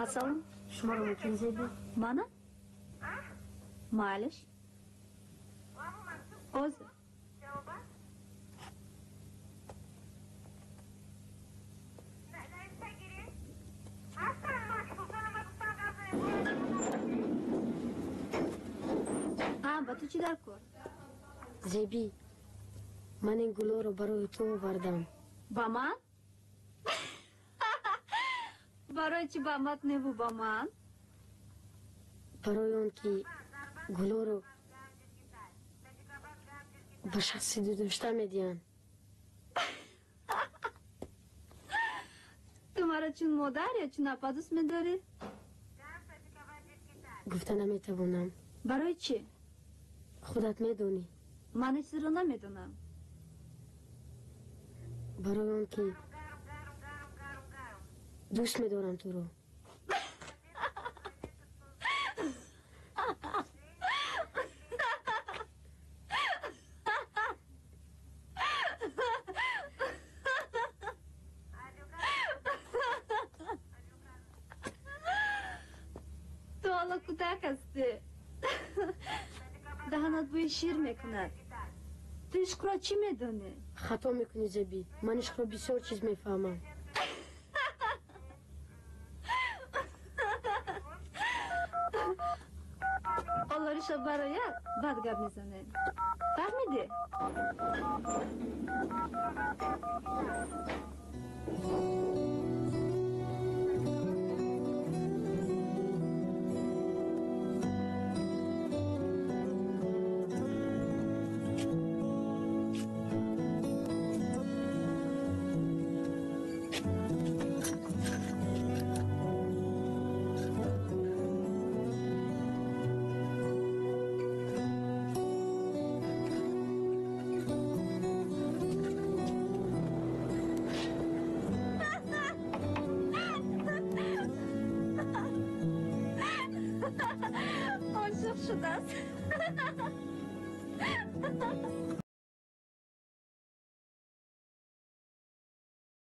Ассалом. Шуморо мумкин, Зебо? Мана? Майлиш. Ҳозир. Ба ту чӣ дар кор? Зебӣ, ман ин гулоро барои ту овардам. Ба ман? Барои чӣ ба мат неву ба ман? Барои он ки гулоро ба шахси дӯстдошта медиҳанд. Ту маро чун модар ё чун апа дӯст медорӣ? Гуфта наметавонам. Барои чӣ? Худат медонӣ. Ман ҳеҷ чизро намедонам. Барои он ки дӯст медорам туро. Ту ҳоло кӯдак ҳастӣ. Даҳанат бӯи шир мекунад. Ту ишқро чӣ медонӣ? Хато мекунӣ, Зебӣ. Ман ишқро бисёр чиз мефаҳмам. Олориша барояд, баъд гап мезанем. Фаҳмидӣ? Шудааст.